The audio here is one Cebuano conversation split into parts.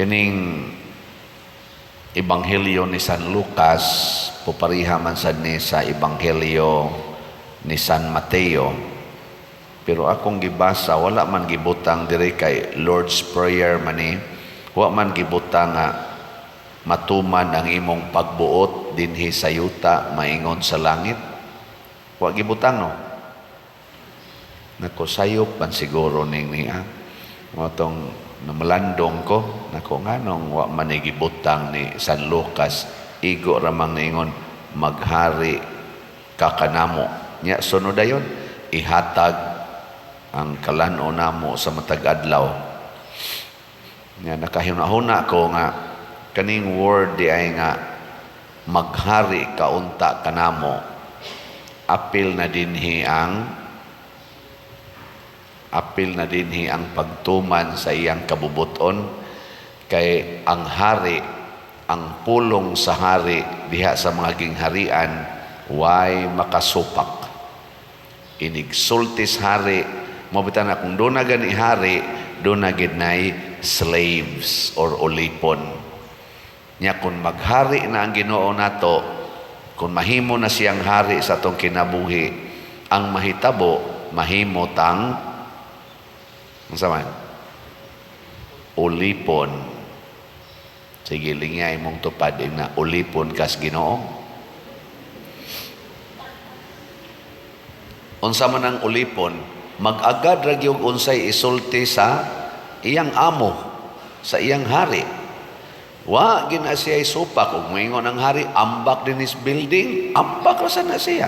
Kining Ebanghelyo ni San Lucas pupariha man sad ni sa Ebanghelyo ni San Mateo. Pero akong gibasa, wala man gibutang diri kay Lord's Prayer man ni. Wa man gibutang nga matuman ang imong pagbuot dinhi sa yuta maingon sa langit. Wa gibutang, no. Nako, sayop man siguro ning niya. Mao tong namalandong ko, nako, nganong wa man ni gibutang ni San Lucas, igo ramang niingon maghari ka kanamo. Nya sunod dayon ihatag ang kalan-on namo sa matag adlaw. Nya nakahuna-huna ko nga kaning word di ay nga maghari ka unta kanamo, apil na dinhi ang pagtuman sa iyang kabubuton, kay ang hari, ang pulong sa hari diha sa mga gingharian, way makasupak. Inig sulti sa hari mo bitan na kung doon na gani hari, doon na gid nay slaves or ulipon. Nya kung maghari na ang Ginoo nato, kung mahimo na siyang hari sa atong kinabuhi, ang mahitabo, mahimo tang unsa man? Ulipon. Sige, lingya imong tupad na ulipon kas Ginoo. Unsa man ang ulipon, mag-agad ra gyud unsay isulti sa iyang amo, sa iyang hari. Wa gina siya supak. Ug moingon ang hari, "Ambak din his building," ambak ra sa na siya.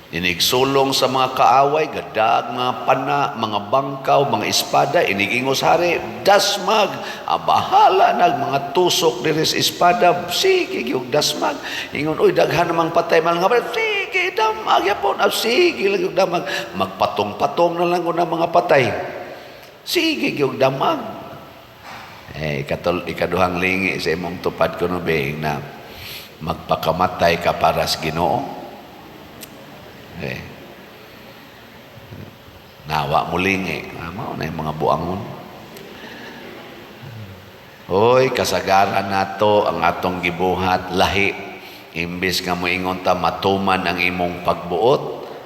Inigsulong sa mga kaaway, gadag, mga pana, mga bangkaw, mga espada, inigingos hari, "Dasmag," ah, bahala nag mga tusok diri sa espada, sige gyud dasmag. Ingon, "Uy, daghan namang patay, mahal nga, sige, damag yapon, ah, sige lang gyud damag." Magpatong-patong na lang na mga patay. Sige gyud damag. Eh, ikaduhang lingi sa imong tupad kuno be na magpakamatay ka para sa Ginoo. Eh, nawa mo lingi. Ah, mao na yung mga buangon. Hoy, kasagaran nato ang atong gibuhat lahi. Imbis nga moingon ta matuman ang imong pagbuot,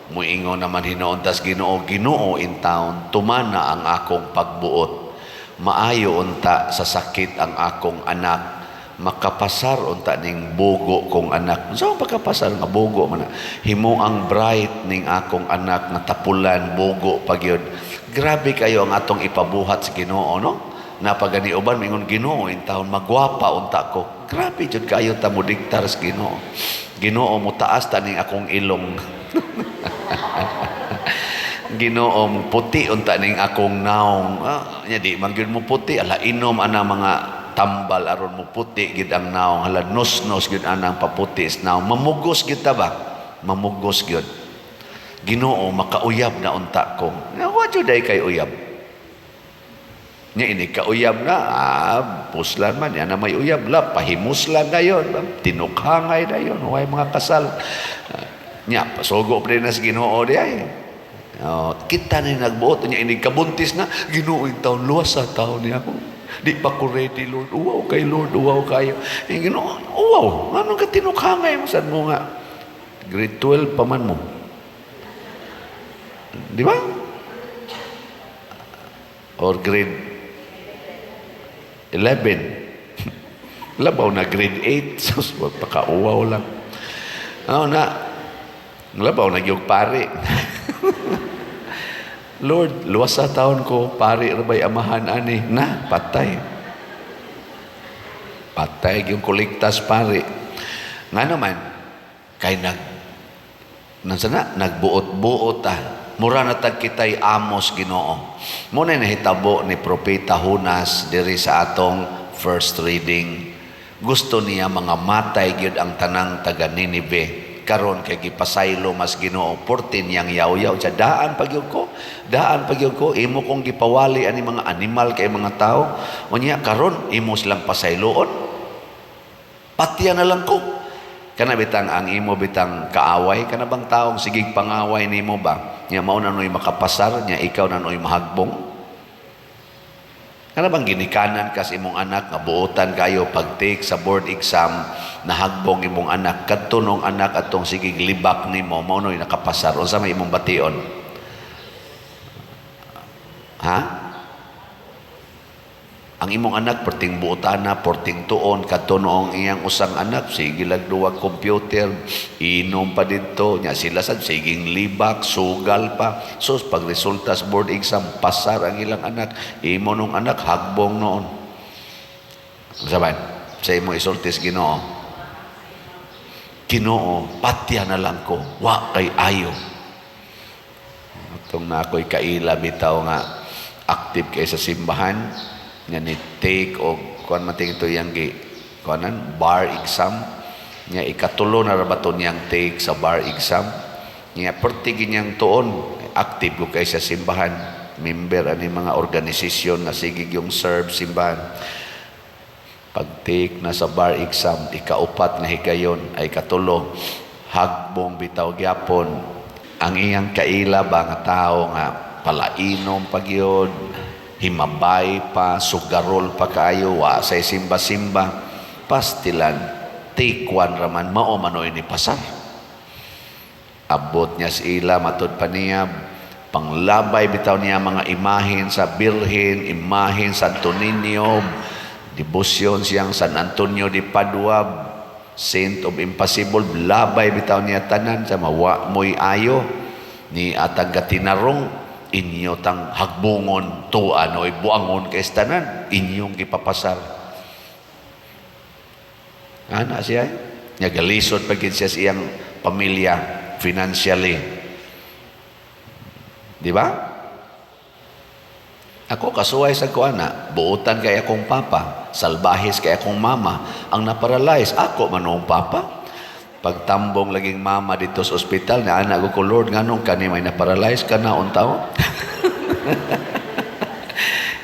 moingon naman hinuon tas Ginoo, "Ginoo in town, tumana ang akong pagbuot. Maayo unta sa sakit ang akong anak, makapasar unta ning bugo kong anak." Unsa man pagkapasar nga bugo man na? Himo ang bright ning akong anak nga tapulan bugo pagyud. Grabe kayo ang atong ipabuhat sa Ginoo, no? Napagani uban mingon, "Ginoo in taon, magwapa unta ko." Grabe jud kayo ta mo diktar sa Ginoo. "Ginoo, mo taas ta ning akong ilong. Ginoo, mo puti unta ning akong naong." Ah, nya di man gyud mo puti, ala inom ana mga tambal aron mo puti gid ang naong, hala nos-nos gid anang paputi sa naong. Mamugos gid ta ba? Mamugos gyud. "Ginoo, makauyab na unta ko." Nya wa jud ay kay uyab. Nya ini kauyab na, ah, puslan man, yan na may uyab la, pahimuslan na yon, tinukhangay na yon, way mga kasal. Ah, nya, pasugo pa rin na sa Ginoo di ay. Oh, kita na nagbuot, nya ini kabuntis na, "Ginoo in taon, luwas sa taon niya ako. Di pa ko ready, Lord. Uwaw kay Lord, uwaw kayo." Eh, Ginoo, uwaw, anong ka tinukhangay mo sad mo nga? Grade 12 pa man mo. Di ba? Or grade 11. Labaw na grade 8. Sus, wag pakauwaw lang. Ano na? Labaw na gyud pare. "Lord, luwas sa taon ko, pare rabay amahan ani." Na, patay. Patay yung kuligtas pare. Nga naman, kay nasa na, nagbuot-buot ah. Mura na tag kitay amos Ginoo. Muna nahitabo ni Propeta Jonas diri sa atong first reading. Gusto niya mga matay gyud ang tanang taga Nineveh. Karon kay gipasaylo mas Ginoo, porte niyang yaw-yaw siya, "Daan pagyud ko, daan pagyud ko, imo kong gipawali ani mga animal kay mga tao, unya karon imo silang pasayloon, patya na lang ko." Kana bitang ang imo bitang kaaway, kana bang taong sigig pangaway nimo ba, nya mao na noy makapasar, nya ikaw na noy mahagbong. Kana bang ginikanan ka sa imong anak nga buotan kayo, pag-take sa board exam, nahagbong imong anak, kadto nung anak atong sigig libak nimo, mao no'y nakapasar, unsa may imong bation? Ha? Ang imong anak perting buotana, perting tuon, kadto noong iyang usang anak sige lag duwag computer, inom pa didto nya, sila sad siging libak, sugal pa. So pag resulta sa board exam, pasar ang ilang anak, imo nung anak hagbong noon. Unsa man sa imo isultis? Ginoo, Ginoo, patya na lang ko, wa kay ayo. Atong na ako'y kaila bitaw nga active kay sa simbahan nga ni take og kuan man ito yang gi kuanan bar exam nya, ikatulo na ra ba to niyang take sa bar exam niya. Perti niyang tuon, active ko kay sa simbahan, member ani mga organisasyon nga sige yung serve simbahan. Pag take na sa bar exam, ikaupat nga higayon ay katulo, hagbong bitaw gyapon. Ang iyang kaila ba nga tao nga palainom pagyod, himabay pa, sugarol pa kaayo, wa say simba-simba, pastilan, take one raman, mao manoy ni pasar. Abot niya sa ila, matud pa niya, panglabay bitaw niya mga imahen sa Birhen, imahen Santo Niño, debosyon siyang San Antonio de Padua, Saint of Impossible, labay bitaw niya tanan sa mawa mo'y ayo, ni atang gatinarong, inyo tang hagbungon, tuan oy buangon kay tanan, inyong gipapasar. Ana siya, nya galisod pa gid siya sa iyang pamilya financially. Di ba? Ako kasuway sa kuana, buotan kay akong papa, salbahis kay akong mama, ang naparalyze ako manong papa. Pagtambong laging mama dito sa ospital, na anak ko, "Lord, nganong kani may naparalyze ka na untaw?"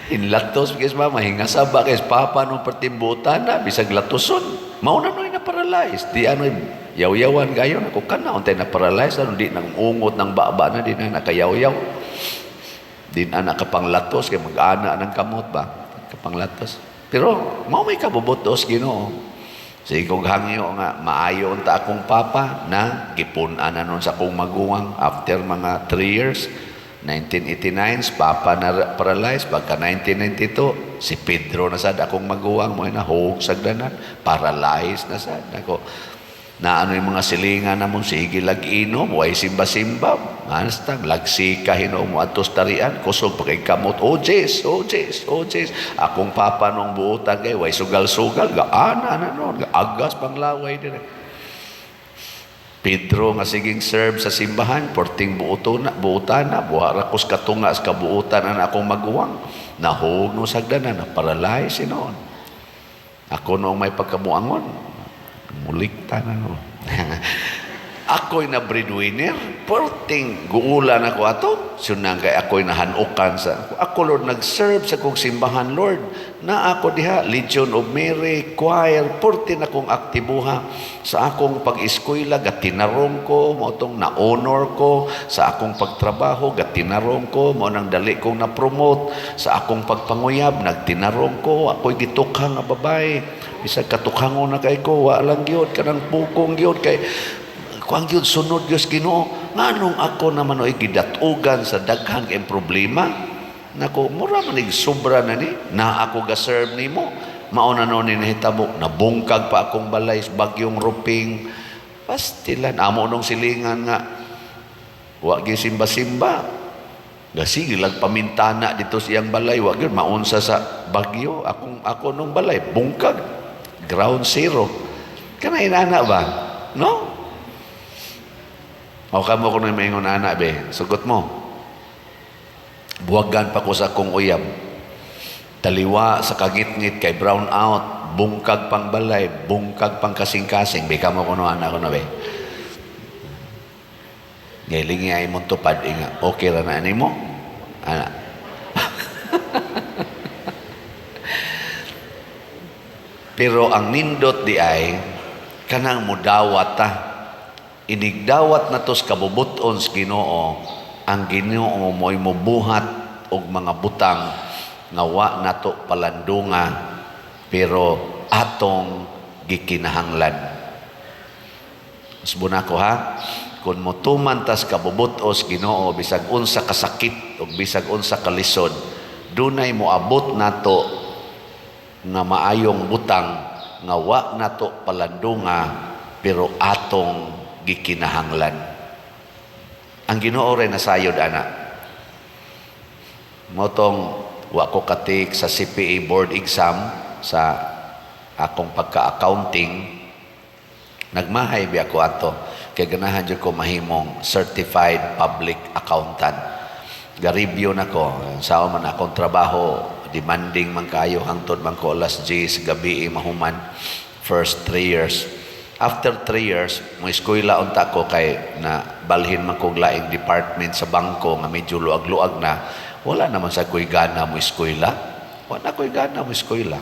Hinlatos kay mama, hingasaba kay papa nung pertimbutan na, bisag latoson. Mao na no'y naparalyze. Di ano'y yaw-yawan gayon. Ako kana, untay naparalyze, ano, di nang ungot ng baba na, di na nakayaw-yaw. Di na nakapanglatos, kay mag-ana ng kamot ba? Kapanglatos. Pero, mao may kabubutos, Ginoo. Sige kong hangyo nga, maayo unta akong papa na gipun-an na nun sa akong maguwang after mga 3 years. 1989, papa na paralyzed. Pagka 1992, si Pedro na sad akong maguwang mo na hug sagdanan, paralyzed na sad. Ako, na ano yung mga silingan namon, sige lag inom, way simba-simba, manstang, lagsika hinom mo atos tarian, kusog pa kay kamot, "Oh Jes, oh Jes, oh Jes." Akong papa nung buotan kay, way sugal-sugal, gaana na nun, agas pang laway dire. Pedro nga siging serve sa simbahan, porting buoto na, buotan na, buha ra kos katunga sa kabuotan na akong maguwang. Nahug no sagdanan, na paralyze noon. Ako noong may pagkabuangon, mulikta na no. Ako'y na breadwinner, porting guulan ako ato. Sunang kay ako'y nahanukan sa ako, Lord, nag-serve sa kong simbahan, Lord. Na ako diha, Legion of Mary, choir, porti na kong aktibuha sa akong pag-eskwela, gatinarong ko, mao tong na-honor ko, sa akong pagtrabaho, gatinarong ko, mao nang dali kong na-promote, sa akong pagpanguyab, nagtinarong ko, ako'y gitukhang nga babae. Bisag katukhangon na kay ko, wa lang gyud kanang pukong gyud kay kuang gyud sunod gyud Ginoo. Nganong ako naman oy gidatugan sa daghan kay problema? Nako, mura man ig sobra na ni na ako ga-serve nimo. Mao na no ni nahitabo, nabungkag pa akong balay sa bagyong Ruping. Pastilan amo nung silingan nga wa gyud simba-simba. Gasige lag pamintana dito sa iyang balay, wa gyud maunsa sa bagyo akong ako nung balay bungkag, ground zero. Kana inana ba? No? O kamo kuno maingon ana be, sugot mo. Buwagan pa ko sa akong uyab. Taliwa sa kagitngit kay brown out, bungkag pang balay, bungkag pang kasing-kasing. Be kamo kuno ana ko na be. Ngailingi ay mong tupad inga. Okay ra na nimo? Ana. Pero ang nindot di ay kanang mudawat ta. Inigdawat na tos kabubuton sa Ginoo, ang Ginoo mo'y mubuhat og mga butang nga wa nato palandunga pero atong gikinahanglan. Usbon ako ha, kung motuman tas kabubut-os Ginoo, bisag unsa kasakit ug bisag unsa kalisod, dunay moabot nato nga maayong butang nga wa nato palandunga pero atong gikinahanglan. Ang Ginoo ray nasayod ana. Motong wa ko ka-take sa CPA board exam sa akong pagka-accounting, nagmahay biya ko ato kay ganahan jud ko mahimong certified public accountant. Ga-review na ko sa man akong trabaho, demanding man kayo, hangtod man ko alas 10 gabi mahuman first 3 years. After 3 years, mo eskwela unta ko kay na balhin man kog laing department sa bangko nga medyo luag-luag na. Wala naman sa ko'y gana mo eskwela. Wala ko'y gana mo eskwela.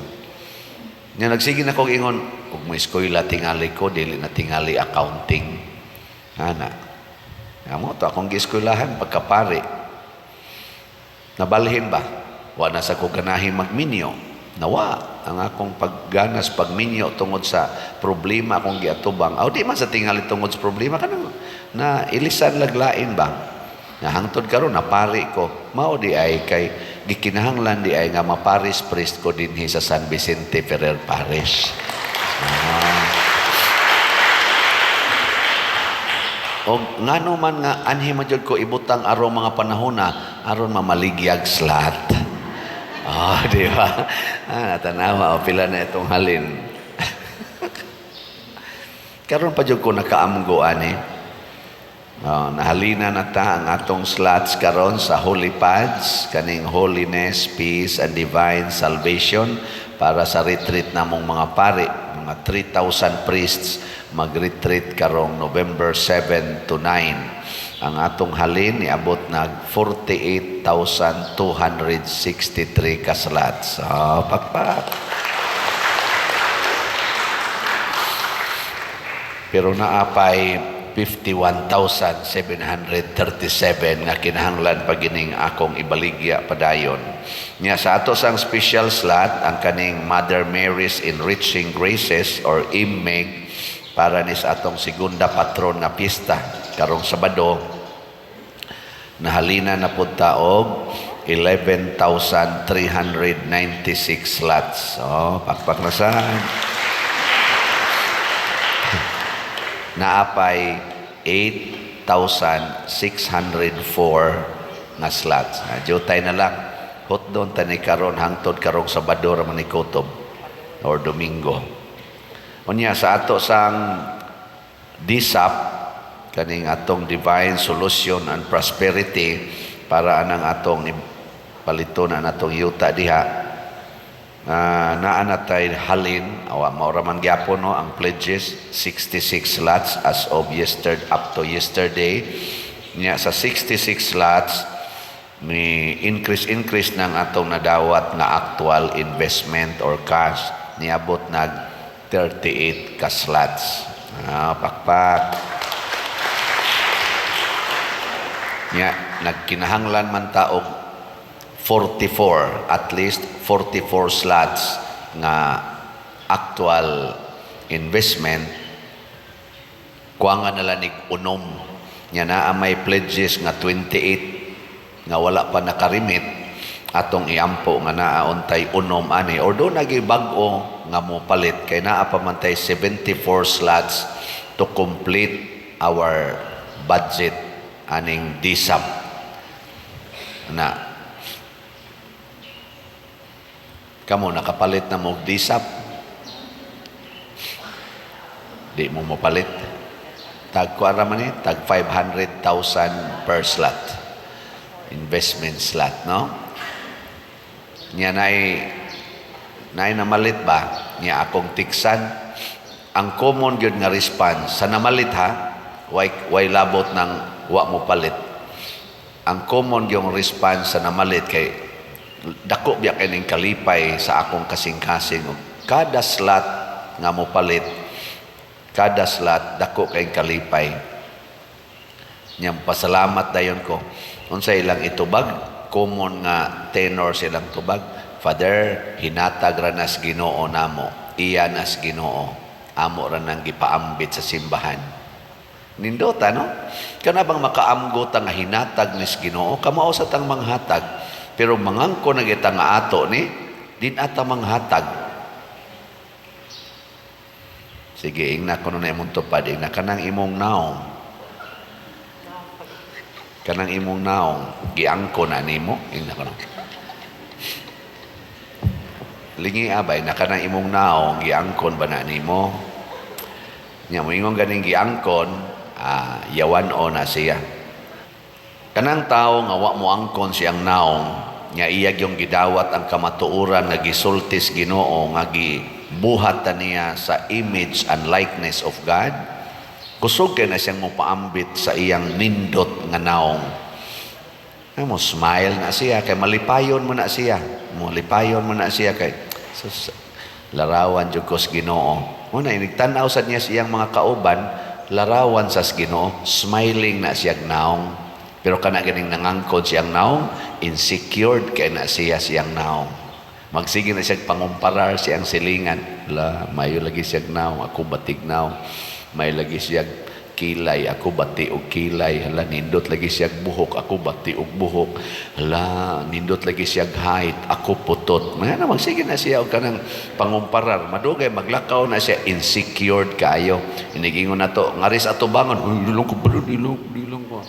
Nya nagsige na kog ingon, kung mo eskwela tingali ko, dili na tingali accounting. Ana. Amo to akong gieskwelahan pagkapari. Nabalhin ba? Wa na sa ko ganahin magminyo. Nawa ang akong pagganas pagminyo tungod sa problema akong giatubang. Aw, di man sa tingali tungod sa problema, kanang na ilisan laglain ba? Nga hangtod karon napari ko. Mao di ay kay gikinahanglan di ay nga ma-parish priest ko dinhi sa San Vicente Ferrer Parish. Ah. Og ngano man nga anhi man jud ko ibutang aron mga panahona aron mamaligyag slot. Ah, di ba? Ah, natanawa o pila na itong halin. Karon pa jud ko nakaamgo ani. Oh, nahalina na ta ang atong slots karon sa Holy Pads, kaning Holiness, Peace and Divine Salvation para sa retreat namong mga pari, mga 3,000 priests mag-retreat karong November 7 to 9. Ang atong halin niabot nag 48,263 ka slots. Oh, pakpak. Pero naapay 51,737 nga kinahanglan pa gining akong ibaligya padayon. Nya sa ato sang special slot, ang kaning Mother Mary's Enriching Graces or IMMEG para ni sa atong segunda patron nga pista karong Sabado, nahalina na pud ta og 11,396 slots. Oh, pakpak na sa. Naapay 8,604 nga slots. Jutay na lang. Hotdon tani karon hangtod karong Sabado ra man ni kutob or Domingo. Unya sa ato sang DSAP, kaning atong Divine Solution and Prosperity para anang atong paliton ang atong yuta diha. Naa na tay halin, awa maura man gyapon no ang pledges, 66 slots as of yesterday, up to yesterday. Nya sa 66 slots ni increase increase ng atong nadawat nga actual investment or cash, niabot nag 38 ka slots. Pakpak. Nya nagkinahanglan man ta og 44, at least 44 slots nga actual investment, kuanga na lang unom. Nya naa may pledges nga 28 nga wala pa nakarimit, atong iampo nga naa untay unom ani or do nagi bag-o nga mo palit kay naa pa man tay 74 slots to complete our budget aning DSAP na. Kamo nakapalit na mo og DSAP? Di mo mopalit. Tag kuan ra man ni, tag 500,000 per slot. Investment slot, no? Nya nay namalit ba? Nya akong tiksan. Ang common gyud nga response sa namalit ha, way labot ng wa mo palit. Ang common yung response sa namalit kay dako biya kay ning kalipay sa akong kasing-kasing. Kada slot nga mo palit, kada slot dako kay kalipay. Nyam pasalamat dayon ko. Unsa ilang itubag? Common nga tenor silang tubag. Father, hinatag ra nas Ginoo namo. Iya nas Ginoo. Amo ra nang gipaambit sa simbahan. Nindota, no? Kana bang makaamgo ta nga hinatag nis Ginoo, kamao sa tang manghatag. Pero mangangko na kita nga ato ni, din ata manghatag. Sige, ingna ko na imong tupad, ingna kanang imong naong. Kanang imong naong, giangko na nimo, ingna ko na. Lingi abay, na kanang imong naong, giangkon ba na nimo? Nya moingon ganing giangkon, yawan o na siya. Kanang tao nga wa mo angkon siyang naong, nga iya yung gidawat ang kamatuoran nga gisultis Ginoo nga gibuhat ta niya sa image and likeness of God, kusog kay na siyang mopaambit sa iyang nindot nga naong. Ay, mo smile na siya kay malipayon mo na siya. Malipayon mo na siya kay sus, larawan jud ko sa Ginoo. Muna inigtan-aw sad niya sa iyang mga kauban, larawan sa Ginoo, smiling na siya naong. Pero kana ganing nangangkon siyang naong, insecured kay na siya siyang naong. Magsige na siya pangumparar siyang silingan. La, mayo lagi siya naong, ako batig naong. May lagi siya kilay, ako bati og kilay. Hala, nindot lagi siya buhok, ako bati og buhok. Hala, nindot lagi siya height, ako putot. Mga na, magsige na siya og kanang pangumparar. Madugay, maglakaw na siya, insecured kaayo. Inigingon na to, ngaris ato bangon, uy, dilong ko, balo, dilong, dilong ko.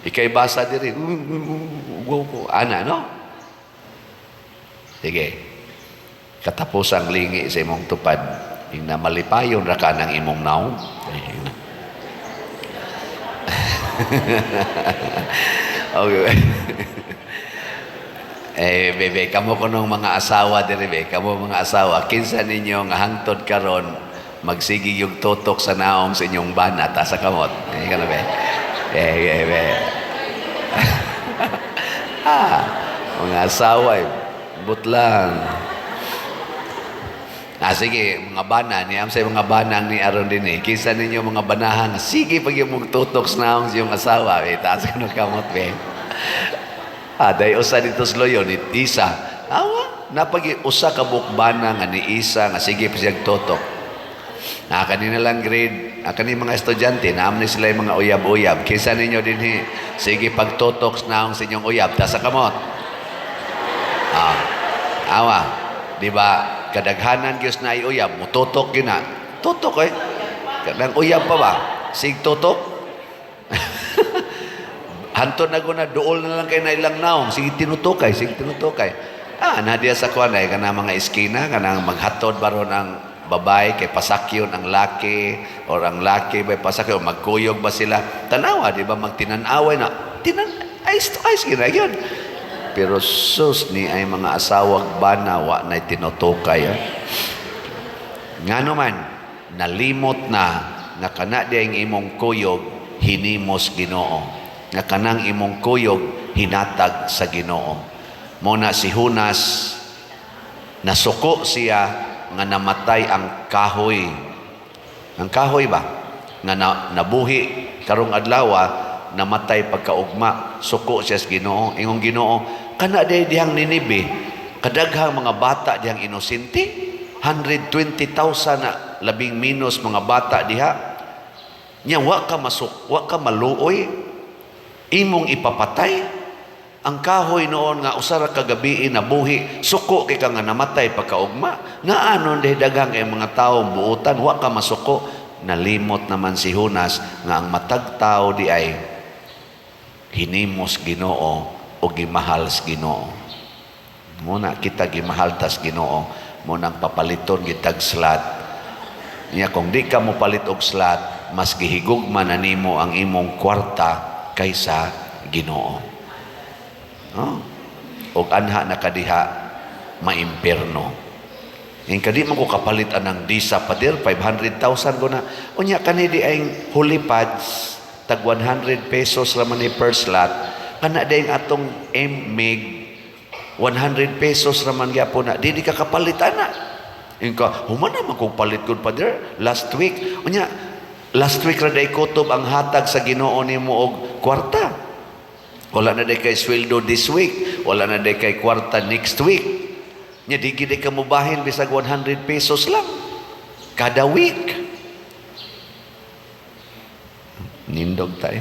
Ikay basa diri, ugaw ko. Ana, no? Sige. Katapusang lingi sa imong tupad. Ingna malipayon ra ka ng imong naong. Ay, okay. Eh, bebe, kamo ko nung mga asawa diri, be. Kamo mga asawa, kinsa ninyo nga hangtod karon magsige yung tutok sa naong sa inyong bana ta sa kamot. Eh, kana be. Eh, eh, be. Mga asawa, eh, butlang. Ah, sige, mga bana, ni am sa mga banang ni aron din eh. Kinsa ninyo mga banahan, sige pag yung tutok sa naong sa iyong asawa, eh, taas ka ng kamot, be. Ah, day usa dito sa loyo ni Isa. Awa, napagi usa ka bukbana nga ni Isa nga sige pa siyang tutok. Ah, kanina lang grade, kani mga estudyante, naam ni sila yung mga uyab-uyab. Kinsa ninyo din sige pagtutok sa naong sa inyong uyab, ta sa kamot. Ah, awa, di ba? Kadaghanan gyud na ay uyab, mututok gyud na. Tutok eh. Kanang uyab pa ba? Sig tutok. Hantod na ko na, duol na lang kay na ilang naong. Sige tinutukay, sige tinutukay. Ah, na diya sa kuan ay kanang mga eskina, kanang maghatod baron ang babae kay pasakyon ang laki or ang laki bay pasakyon, magkuyog ba sila? Tanawa, di ba, magtinan-away na. Tinan eyes to eyes gina yun. Pero sus ni ay mga asawag bana wa na tinutukay. Eh. Ngano man, nalimot na nga kana di ang imong kuyog hinimos Ginoo. Nga kanang imong kuyog hinatag sa Ginoo. Mo na si Junas nasuko siya nga namatay ang kahoy. Ang kahoy ba? Nga nabuhi karong adlaw, namatay pagkaugma, suko siya sa Ginoo. Ingong Ginoo, kana day dihang Ninibe, kadaghang mga bata dihang inosente, 120,000 na labing minus mga bata diha. Nya wa ka masuk, wa ka maluoy, imong ipapatay. Ang kahoy noon nga usa ra ka gabii nabuhi, suko kay ka nga namatay pagkaugma. Nga anon dahil daghang kay mga tao buutan, wa ka masuko. Nalimot naman si Jonas nga ang matag tao di ay hinimos Ginoo o gimahal sa Ginoo. Muna kita gimahal tas Ginoo, mo nang papaliton gitag slot. Nya kung di ka mo palit og slot, mas gihigugma na nimo ang imong kwarta kaysa Ginoo. No? Og anha na kadiha maimpierno. Yung kadi man ko kapalit anang disa pader 500,000 ko na. Unya kani di ay holy pads tag 100 pesos ra man ni per slot. Kana di ang atong MMIG 100 pesos ra man gyapon na. Di ka kapalit ana. Yung ka, human naman kong palit ko pader last week. Unya last week ra day kutob ang hatag sa Ginoo nimo og kwarta. Wala na day kay sweldo this week. Wala na day kay kwarta next week. Nya di gid ka mubahin bisag 100 pesos lang kada week. Nindog tayo.